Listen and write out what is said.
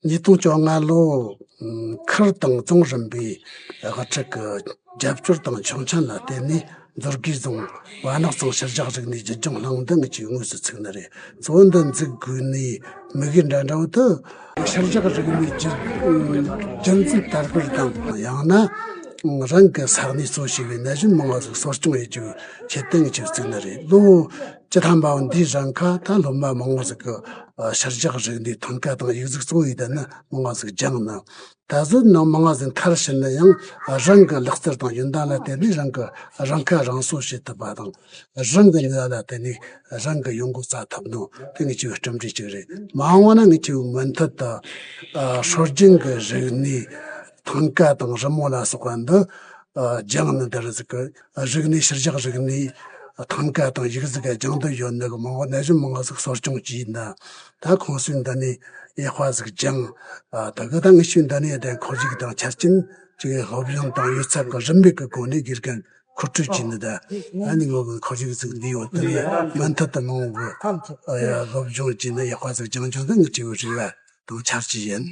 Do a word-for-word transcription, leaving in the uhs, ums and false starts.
ཉིས་སྟོང་བཅོ་ལྔ་ལོ་ཁུལ་དང་རྫོང་རིམ་པའི་དབུ་ཁྲིད་ཀྱི་རྒྱབ་སྐྱོར་དང་མཆོག་མཆན་ལ་བརྟེན་ནས། མཛོད་དགེ་རྫོང་བ་ནག་ཚང་ཕྱི་རྒྱག་རིག་གནས་རྒྱུན་འཁྱོངས་བསླངས་འདི་ངེད་ཀྱིས་དངོས་སུ་ཚུགས་ནི་རེད། གཙོ་བོ་འདི་འཛུགས་དགོས་ནིའི་དམིགས་ཡུལ་འདྲ་འདྲ་བོ་དེ། ཕྱི་རྒྱག་རིག་གནས་རྒྱུན་རྒྱུན་འཛིན་དར་སྤེལ་དང་། ཡང་ན་རང་གི་ས་གནས་གཙོ་བྱས་པའི་ན་གཞོན་མང་བ་ཟིག་གསོ་སྐྱོང་ཡེད་རྒྱུའི་ཆེད་དུ་ངེད་ཀྱིས་བཙུགས་ནི་རེད། ལོ་བཅུ་ཐམ་པའམ་འདིའི་རིང་ཁ་ད་སློབ་མ་མང་བོ་ཟིག་གི་ཕྱི་རྒྱག་རིག་གནས་ཐང་ག་དང་ཡིག་གཟུགས་གཙོ་བོ་ཡེད་ནི་མང་བོ་ཟིག་སྦྱངས་ནི། ད་གཟོད་ནང་མང་བ་ཟིག་མཐར་ཕྱིན་ན་ཡང་། རང་གི་ལག་རྩལ་དང་ཡོན་ཏན་ལ་བརྟེན་ནས་རང་གི་རང་ཁ་རང་གསོ་བྱེད་ཐུབ་པ་དང་། རང་གི་ནུས་པ་ལ་བརྟེན་ནས་རང་གི་ཡོང་སྒོ་བཙལ་ཐུབ་ནོ་དེ་ངེད་ཀྱི་གྲུབ་འབྲས་གཅིག་རེད། མ་འོངས་པ་ན་ངེད་ཀྱི་མུ་མཐུད་དུ་ཨ་སྲོལ་རྒྱུན་གྱི་རིག་གནས་ཐང་ག་དང་རི་མོ་ལ་སོགས་པ་འདི་ཨ་སྦྱངས་ནི། འདི་རུ་ཟིག་གི་རིག་གནས་ཕྱི་རྒྱག་རིག་གནས་ཐང་ག་དང་ཡིག་གཟུགས་སྦྱང་འདོད་ཡོད་ནི་གི་མང་བོ་ན་གཞོན་མང་བོ་ཟིག་གསོ་སྐྱོང་བྱས་ན། ད་ཁོང་ཚོས་འདི་ནས་ཡག་པ་ཟིག་སྦྱངས། ཨ་ད་གི་ད་ངེད་ཀྱིས་འདི་ནས་དེ་ཁོར་ཡུག་དང་ཆ་རྐྱེན་ཅིག་སློབ་སྦྱོང་དང་ཡོད་ཚད་ཀྱི་རིན་མེད་ཀྱི་སྒོ་ནས་དགེ་རྒན་མཁོ་སྤྲོད་བྱས་ནི། ད་ཨ་ནི་ངོ་གི་ཁོར་ཡུག་ཟིག་འདི་ཡོད། དེ་ནས་མུ་མཐུད་དུ་མང་བོ་གི་ཨ་ཡ་སློབ་སྦྱོང་བྱས་ནས་ཡག་པ་ཟིག་སྦྱང་རྒྱུ་འདི་ངེད་ཀྱི་རེ་བ་དང་འཆར་གཞི་ཡིན།